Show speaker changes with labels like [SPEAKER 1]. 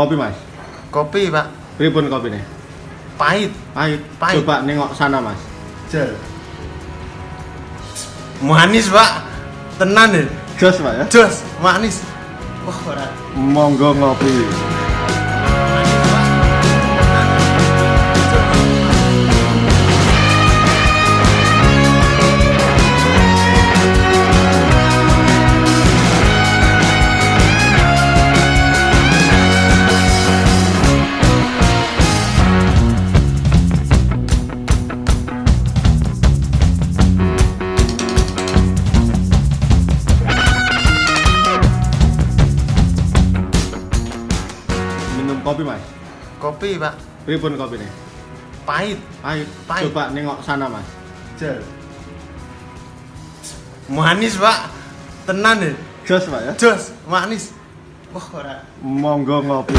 [SPEAKER 1] kopi, Mas.
[SPEAKER 2] Kopi, Pak.
[SPEAKER 1] Pripun kopine?
[SPEAKER 2] Pahit.
[SPEAKER 1] Pahit.
[SPEAKER 2] Pahit.
[SPEAKER 1] Coba nengok sana, Mas.
[SPEAKER 2] Jel. Manis, Pak. Tenan deh.
[SPEAKER 1] Jos, Pak ya.
[SPEAKER 2] Jos, manis. Wah, ora.
[SPEAKER 1] Monggo ngopi.
[SPEAKER 2] Manis, Pak. Tenan. Jos.
[SPEAKER 1] Minum kopi, Mas.
[SPEAKER 2] Kopi, Pak.
[SPEAKER 1] Pripun kopine?
[SPEAKER 2] Pahit.
[SPEAKER 1] Pahit.
[SPEAKER 2] Pahit.
[SPEAKER 1] Coba nengok sana, Mas.
[SPEAKER 2] Jel. Manis, Pak. Tenan deh.
[SPEAKER 1] Jos, Pak ya.
[SPEAKER 2] Jos, manis. Wah, ora.
[SPEAKER 1] Monggo ngopi.